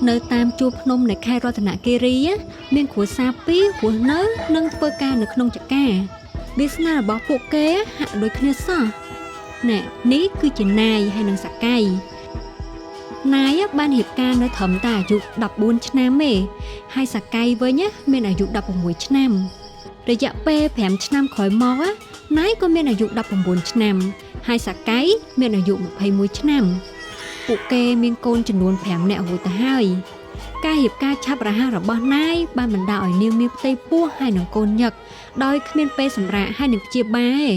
នៅតាមជួរភ្នំនៃខេត្តរតនគិរីមានគ្រួសារពីររស់នៅនិងធ្វើការនៅក្នុងចការវាសនារបស់ពួកគេហាក់ដូចគ្នាសោះណែនេះគឺជាណាយហើយនិងសកៃណាយបានរៀបការនៅត្រឹមតែអាយុ14ឆ្នាំទេហើយសកៃវិញមានអាយុ16ឆ្នាំរយៈពេល5ឆ្នាំក្រោយមកណាយក៏មានអាយុ19ឆ្នាំហើយសកៃមានអាយុ21ឆ្នាំពួកគេមានកូនចំនួន5នាក់រួចទៅហើយការរៀបការឆាប់រហ័សរបស់ណាយបានបណ្ដាលឲ្យនាងមានផ្ទៃពោះហើយនឹងកូនញឹកដោយគ្មានពេលសម្រាកហើយនឹងព្យាបាល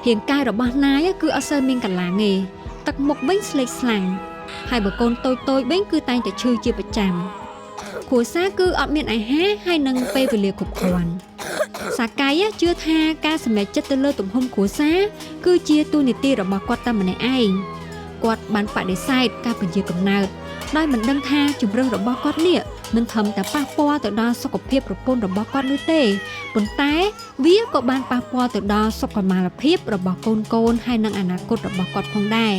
រាងកាយរបស់ណាយគឺអត់សូវមានកម្លាំងទេទឹកមុខវិញស្លេកស្លាំងហើយបើកូនតូចៗវិញគឺតែងតែឈឺជាប្រចាំគ្រួសារគឺអត់មានអាហារហើយនឹងពេលវេលាគ្រប់គ្រាន់សាកៃជឿថាការសម្រេចចិត្តទៅលើទំហំគ្រួសារគឺជាតួនាទីរបស់គាត់តែម្នាក់ឯងគាត់បានបដិសេធការពន្យាកំណើតដោយមិនដឹងថាជម្រើសរបស់គាត់នេះមិនត្រឹមតែប៉ះពាល់ទៅដល់សុខភាពប្រពន្ធរបស់គាត់នោះទេប៉ុន្តែវាក៏បានប៉ះពាល់ទៅដល់សុខុមាលភាពរបស់កូនៗហើយនិងអនាគតរបស់គាត់ផងដែរ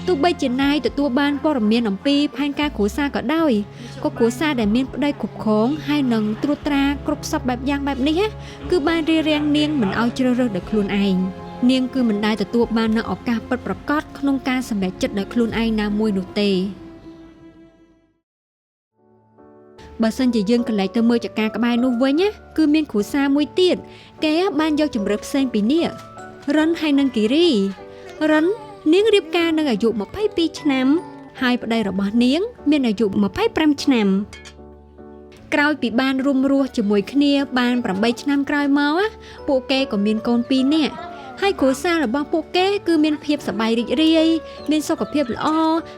ទោះបីជាណាយទទួលបានព័ត៌មានអំពីផែនការគ្រួសារក៏ដោយក៏គ្រួសារដែលមានប្តីគ្រប់គ្រងហើយនឹងត្រួតត្រាគ្រប់សពបែបយ៉ាងបែបនេះគឺបានរារាំងនាងមិនឲ្យជ្រើសរើសដោយខ្លួនឯងនាងគឺមិនដែលទទួលបាននូវឱកាសពិតប្រាកដក្នុងការសម្រេចចិត្តដោយខ្លួនឯងណាមួយនោះទេបើសិនជាយើងកន្លែងទៅមើលចការក្បែរនោះវិញគឺមានគ្រួសារមួយទៀតគេបានយកជម្រើសផ្សេងពីនេះរិនហើយនិងគិរីរិននាងរៀបការនៅអាយុ22ឆ្នាំហើយប្តីរបស់នាងមានអាយុ25ឆ្នាំក្រោយពីបានរួមរស់ជាមួយគ្នាបាន8ឆ្នាំក្រោយមកពួកគេក៏មានកូន2នាក់ហើយគ្រួសាររបស់ពួកគេគឺមានភាពសប្បាយរីករាយមានសុខភាពល្អ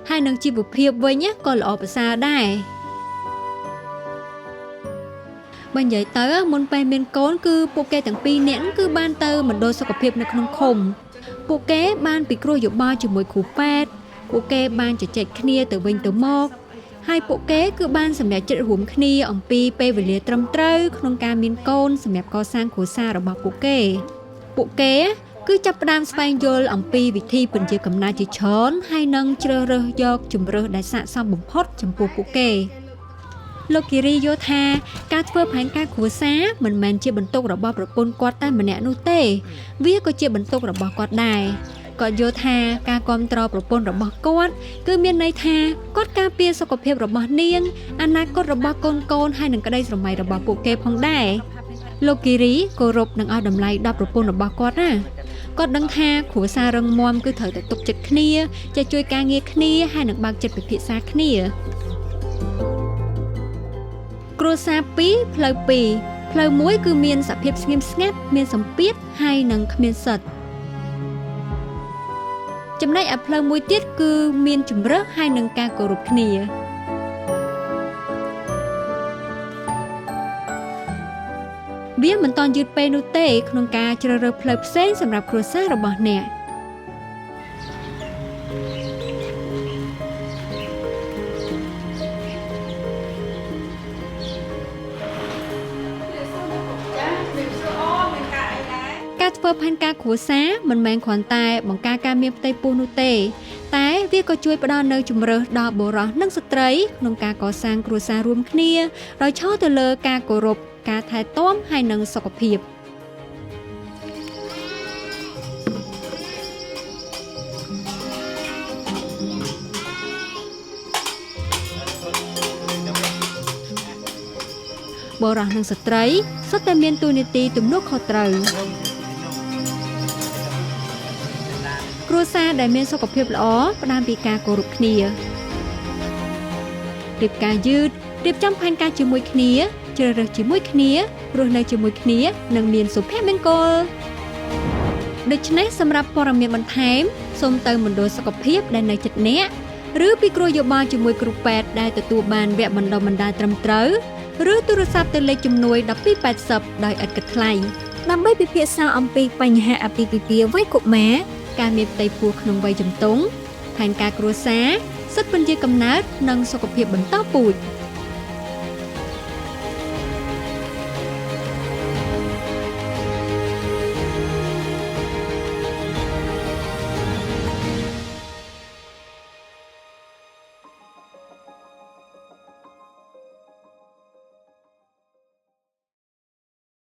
ហើយនឹងជីវភាពវិញក៏ល្អប្រសើរដែរបើនិយាយទៅមុនពេលមានកូនគឺពួកគេទាំងពីរនាក់គឺបានទៅមណ្ឌលសុខភាពនៅក្នុងឃុំពួកគេបានពិគ្រោះយោបល់ជាមួយគ្រូពេទ្យពួកគេបានជជែកគ្នាទៅវិញទៅមកហើយពួកគេគឺបានសម្រេចចិត្តរួមគ្នាអំពីពេលវេលាត្រឹមត្រូវក្នុងការមានកូនសម្រាប់កសាងគ្រួសាររបស់ពួកគេពួកគេគឺចាប់ផ្ដើមស្វែងយល់អំពីវិធីពន្យាកំណើតជាច្រើនហើយនឹងជ្រើសរើសយកជម្រើសដែលស័ក្តិសមបំផុតចំពោះពួកគេលោកគិរីយល់ថាការធ្វើផែនការគ្រួសារមិនមែនជាបន្ទុករបស់ប្រពន្ធគាត់តែម្នាក់នោះទេវាក៏ជាបន្ទុករបស់គាត់ដែរគាត់យល់ថាការគាំទ្រប្រពន្ធរបស់គាត់គឺមានន័យថាគាត់ការពារសុខភាពរបស់នាងអនាគតរបស់កូនៗហើយនិងក្តីស្រមៃរបស់ពួកគេផងដែរលោកគិរីគោរពនិងឲ្យតម្លៃដល់ប្រពន្ធរបស់គាត់ណាគាត់ដឹងថាគ្រួសាររឹងមាំគឺត្រូវតែទុកចិត្តគ្នាចេះជួយការងារគ្នាហើយនិងបើកចិត្តពិភាក្សាគ្នាគ្រួសារ2ផ្លូវ2ផ្លូវមួយគឺមានសភាពស្ងៀមស្ងាត់មានសម្ពាធហើយនិងគ្មានសិទ្ធិចំណែកឯផ្លូវមួយទៀតគឺមានជម្រើសហើយនិងការគោរពគ្នាវាមិនទាន់យឺតពេលនោះទេក្នុងការជ្រើសរើសផ្លូវផ្សេងសម្រាប់គ្រួសាររបស់អ្នកការធ្វើផែនការគ្រួសារមិនមែនគ្រាន់តែបង្ការការមានផ្ទៃពោះនោះទេតែវាក៏ជួយផ្ដល់នូវជម្រើសដល់បុរសនិងស្ត្រីក្នុងការកសាងគ្រួសាររួមគ្នាដោយឈរទៅលើការគោរពការថែទាំហើយនិងសុខភាពបុរសនិងស្ត្រីសុទ្ធតែមានតួនាទីទំនួលខុសត្រូវគ្រួសារដែលមានសុខភាពល្អផ្ដើមពីការគោរពគ្នារៀបការយឺតរៀបចំផែនការជាមួយគ្នាជ្រើសរើសជាមួយគ្នារស់នៅជាមួយគ្នានិងមានសុភមង្គលដូច្នេះសម្រាប់ព័ត៌មានបន្ថែមសូមទៅមណ្ឌលសុខភាពដែលនៅជិតអ្នកឬពិគ្រោះយោបល់ជាមួយគ្រូពេទ្យដែលទទួលបានវគ្គបណ្ដុះបណ្ដាលត្រឹមត្រូវឬទូរស័ព្ទទៅលេខជំនួយ1280ដោយឥតគិតថ្លៃដើម្បីពិភាក្សាអំពីបញ្ហាអាពាហ៍ពិពាហ៍វ័យកុមារការមានផ្ទៃពោះក្នុងវ័យជំទង់ផែនការគ្រួសារសិទ្ធិពន្យាកំណើតនិងសុខភាពបន្តពូជ